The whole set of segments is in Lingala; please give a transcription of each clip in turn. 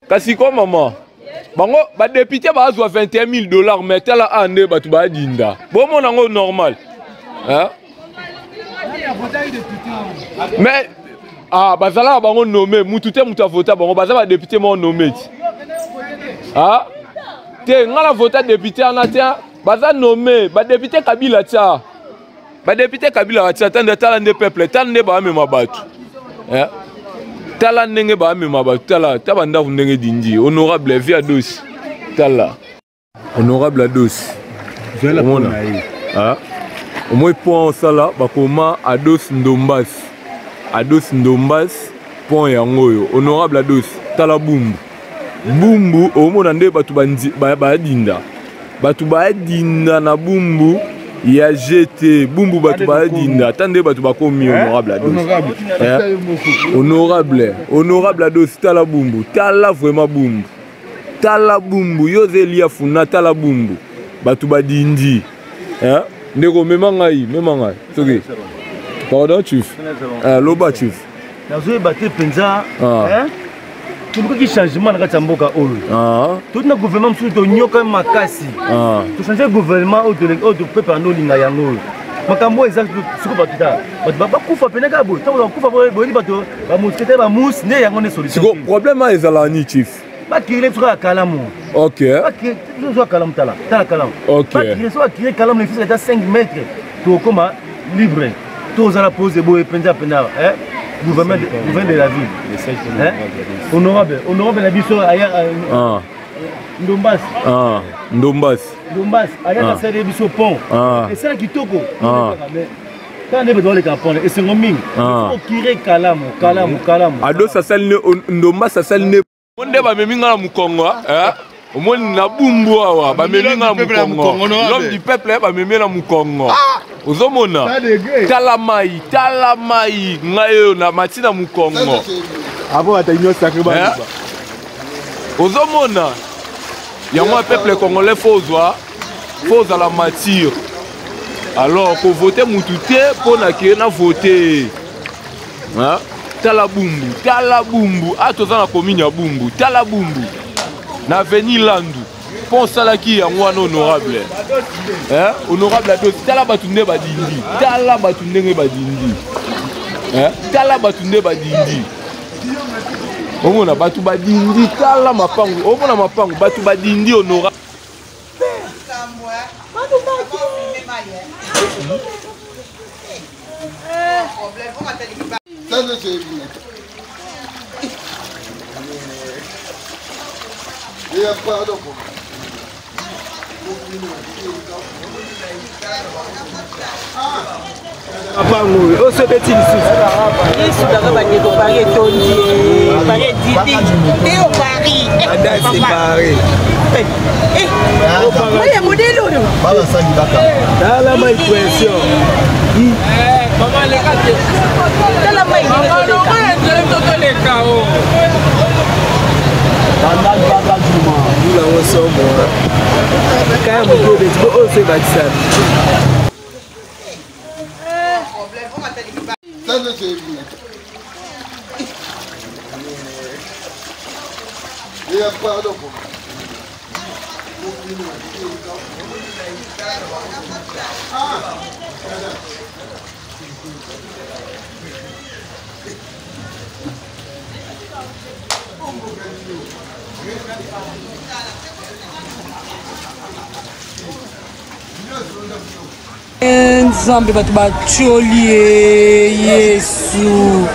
Kasi ko mama bango badepute bazwa 21 000 dollars mais tala a nde bato badinda bomona yango normal hein? Mais ah, bazalaka bango nomme mutu te mutu avota bango baza badepute moko nomme ti ah? Te ngai na vota depute wana te, baza nomme badepute Kabila tia badepute Kabila batia. Tanda tala nde peuple, tala nde baamema bato eh? Tala ndenge baamema bato, tala ta bandako ndenge dindi. Honorable via dosi, tala honorable Ados, omona ah? Omoi pont osala bakoma Ados Ndombas, Ados Ndombas pont yango oyo. Honorable Ados, tala Bumbu, Bumbu omona nde bato badinda, bato badinda na Bumbu ya GT Bumbu, bato badinda ata nde bato bakomi. Honorable Ados, honorable, honorable Ados, tala Bumbu, tala vraiment Bumbu, tala Bumbu. Yo oza Elia Funa, tala Bumbu, bato badindi. Ndeko, mema ngai, mema ngai soki. Pardon chief, loba chief. Nazoyeba te mpenza, tolukaki changement na kati ya mboka oyo. Toti na gouvernement mosusu, tonyoka makasi, tochange gouvernement oyo topepe nde olinga yango oyo. Makambo oyo eza siko, bato ta bato bakufa pene kaka boye. Ntango bakufa boyebi bato bamoskete bamusi nde yango nde solution. Siko problème oyo ezalaka ni chief? Bakire biso kaka Kalamu. Zwa Kalamu, tala, tala Kalamu. Bakire so bakire Kalamu na ata 5 mètres, tokokoma libre, tozala pose boye mpenza mpenza. Gouvernement de la ville, honorable, honorable na biso aya Ndombasi. Ndombasi. Ndombasi ayaka asali biso pont, esala kitoko. Tala nde bato baleka pont, esengo mingi. Okire Kalamu, Kalamu, Kalamu. Ados asali ne, Ndombasi asali ne nde bamemi nga na mokongo. Omoni na Bumbu awa bamemi nga na mokongo, l'homme du peuple bamemi na mokongo. Ozomona, tala mai, tala mai, ngai oyo na mati na mokongo. Ozomona yango ya peuple congolais, faut ozwa, faut ozala mature. Alors kovote mutu te mpo na ke na vote. Tala Bumbu, tala Bumbu. A toza na commune ya Bumbu, tala Bumbu na avenue Landu mpo osalaki yango wana. Honorable, eh? Honorable Adosi, tala bato nde badindi, tala bato ndenge badindi, eh? Tala bato nde badindi, omona bato badindi, tala mapangu, omona mapangu bato badindi. Honorable. Mapango oyo oso ebeti lisusu. Yesu kaka, bandeko, Paris etondi, Paris edidi te o Paris. Oya modele oyo. Tala mai pression. Tala mai. Toleka o. Bula yango somo kaya moto obeti bo oyo so ebakisami. Nzambe, bato batioli ye. Yesu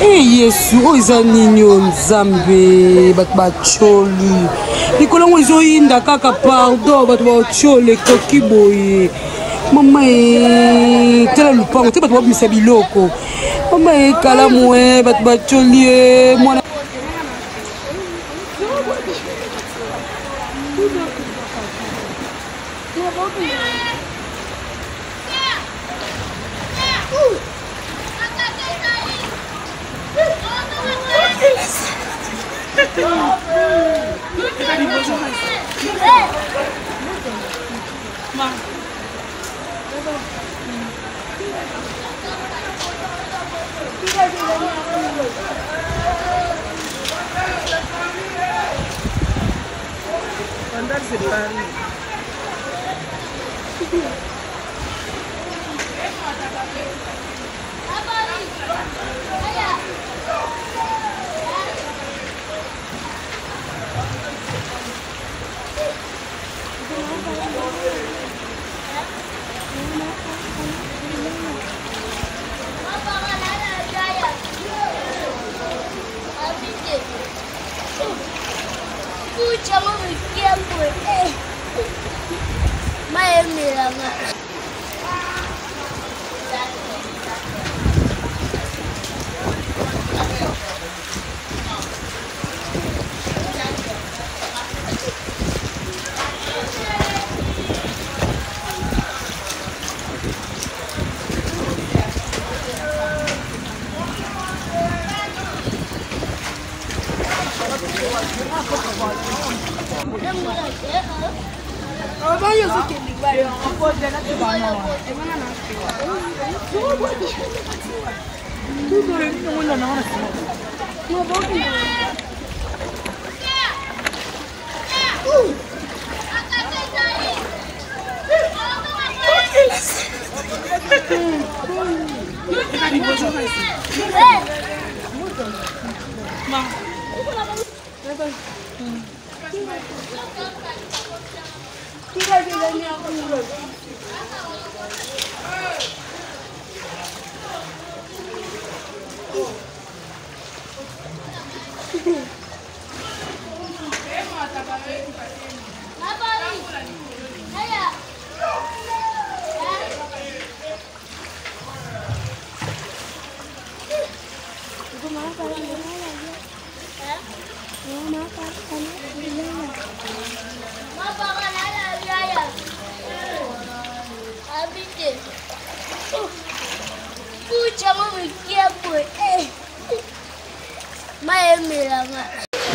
e Yesu, oyo eza nini oyo? Nzambe, bato batioli likolo yango ezoyinda kaka. Pardon, bato batioli ekoki boye. Mama e, tala lupango te, bato babimisa biloko. Mama e, Kalamu e, bato batioli ye mwana. C'est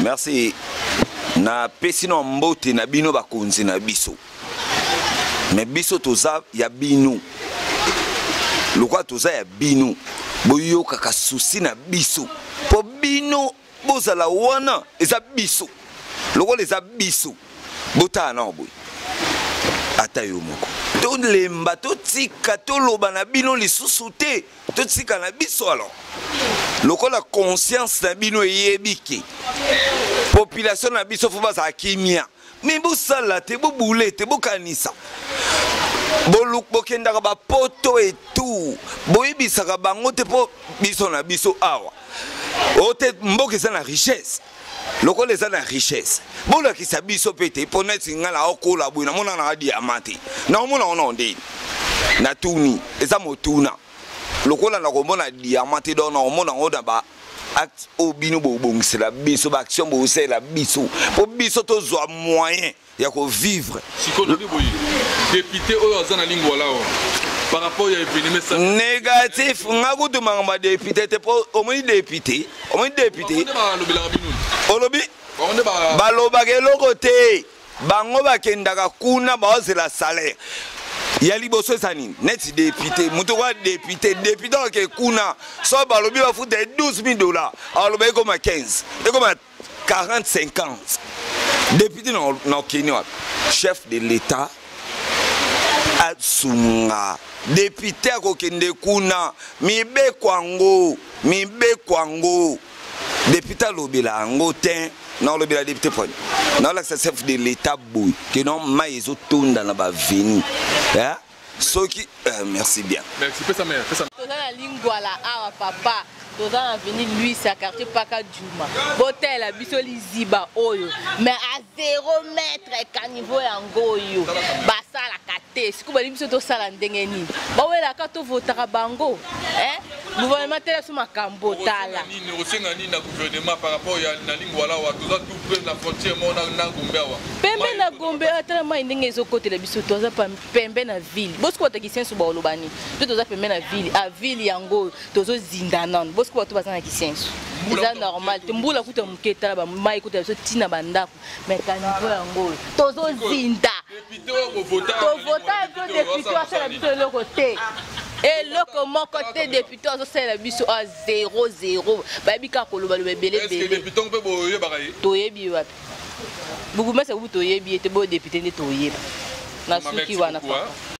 Merci. Na pesi na mbote na bino bakonzi na biso. Mais biso toza ya bino. Lokwa toza ya bino. Boyokaka souci na biso. Po bino bozala wana eza biso. Lokola eza biso. Botala na boye. Ata yo moko. Tolemba totika toloba na bino lisusu te. Totika na biso alors. Lokola conscience na bino eyebi ke population na biso fo bazala kimia. Mais bosala te, bobule te, bokanisa. Bokendaka ba poto et tout. Boyebisaka bango te po biso na biso awa. Ote mboka eza na richesse. Lokola eza na richesse. Bolakisa biso pe te po neti nga na okola boye namona na diamant te. Naomona ona ndeni. Natuni eza motuna. Lokola nakomona diamant te donc nakomona ngo na ba acte oyo bino bobongisela biso, ba action bosalela biso po biso tozwa moyen ya ko vivre. Sikoyo lobi boye député oyo aza na lingwala awa par rapport ya événement ça négatif nga kutu makambo ya député te po omoni député, omoni député balobelaka bino olobi balobaka eloko te. Bango bakendaka kuna baozela salaire. Ya liboso eza nini? Neti député, moto kwa député, député oke kuna, so balobi bafuta ye 12 000 dollars, aloba ekoma 15, ekoma 40, 50. Député na okeni wapi? Chef de l'État asunga. Député akokende kuna, mibeko yango, mibeko yango. Député alobela yango te. Na olobela député poni. Na olakisa chef de l'État boye ke non mai ezotonda na ba veni. Hein? Soki merci bien. Merci, pesa mère, pesa. Toza na lingwala awa papa. Toza na avenue Louis à quartier Paka Djuma. Botela biso liziba oyo. Mais à 0 mètre caniveau yango oyo. Basala kate. Siku bali biso tosala ndenge nini? Bawelaka to votaka bango. Hein? Gouvernement tela so makambo tala. Nini osenga nini na gouvernement par rapport ya na lingwala wa toza tout près na frontière mo na Gombe awa. Pembe na Gombe atala mai ndenge ezokotela biso toza pa pembe na ville. Bosiko bato kisenso ba olobani. To toza pembe na ville. A ville yango tozo zinda non. Bosiko bato baza na kisenso. Eza normal. Te mbula kuta moke tala ba mai kuta biso tina ba ndako. Mais caniveau yango tozo zinda. Député oyo bovota. Tovota biso député asala biso eloko te. Eloko moko te député azosalela biso a 0 0. Bayebi kaka kolobaloba ebele Est-ce que ebele. député mpe boyebaka ye? Toyebi ye wapi? Bourgmestre kubu toyebi ye te, boyo député nde toyeba. Na suki wana, papa.